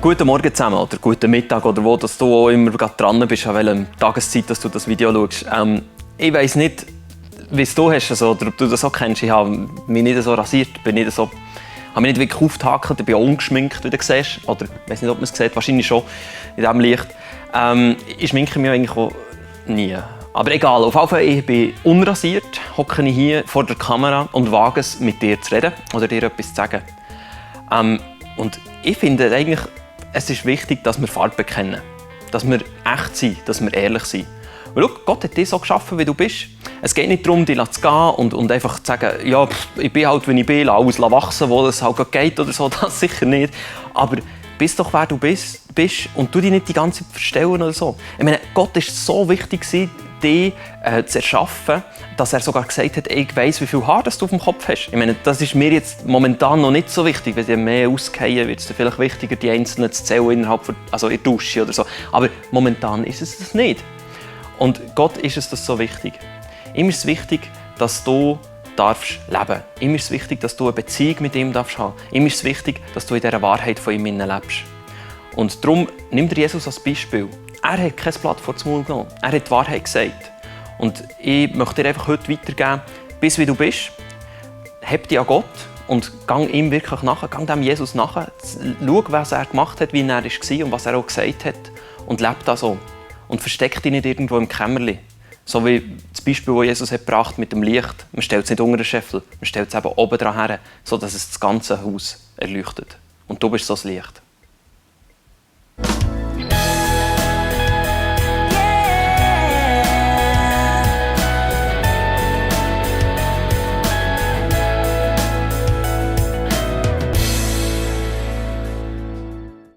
Guten Morgen zusammen oder guten Mittag oder wo dass du auch immer dran bist, an welcher Tageszeit dass du das Video schaust. Ich weiss nicht, wie es du hast oder ob du das auch kennst. Ich habe mich nicht so rasiert, habe mich nicht wirklich aufgehakelt, ich bin auch ungeschminkt, wie du siehst. Oder ich weiss nicht, ob man es sieht, wahrscheinlich schon in diesem Licht. Ich schminke mich eigentlich auch nie. Aber egal, auf jeden Fall, ich bin unrasiert, hocke ich hier vor der Kamera und wage es, mit dir zu reden oder dir etwas zu sagen. Und ich finde eigentlich, es ist wichtig, dass wir Farbe bekennen. Dass wir echt sind, dass wir ehrlich sind. Weil schau, Gott hat dich so geschaffen, wie du bist. Es geht nicht darum, dich zu gehen und einfach zu sagen, ja, ich bin halt, wie ich bin, alles wachsen, wo es halt geht oder so, das sicher nicht. Aber bist doch, wer du bist und tu dich nicht die ganze Zeit verstellen oder so. Ich meine, Gott war so wichtig, dich zu erschaffen, dass er sogar gesagt hat, ich weiss, wie viel Haar du auf dem Kopf hast. Ich meine, das ist mir jetzt momentan noch nicht so wichtig. Wenn sie mehr ausgehen, wird es vielleicht wichtiger, die Einzelnen zu zählen innerhalb von, also in der Dusche oder so. Aber momentan ist es das nicht. Und Gott ist es das so wichtig. Ihm ist es wichtig, dass du darfst leben. Ihm ist es wichtig, dass du eine Beziehung mit ihm darfst haben. Ihm ist es wichtig, dass du in dieser Wahrheit von ihm lebst. Und darum nimm dir Jesus als Beispiel. Er hat kein Blatt vor den Mund genommen. Er hat die Wahrheit gesagt. Und ich möchte dir einfach heute weitergeben, bis wie du bist, heb dich an Gott und gang ihm wirklich nach, gang dem Jesus nach. Schau, was er gemacht hat, wie er war und was er auch gesagt hat. Und lebe das so. Und versteck dich nicht irgendwo im Kämmerchen. So wie das Beispiel, das Jesus hat gebracht mit dem Licht. Man stellt es nicht unter den Scheffel, man stellt es eben oben dran her, sodass es das ganze Haus erleuchtet. Und du bist so das Licht.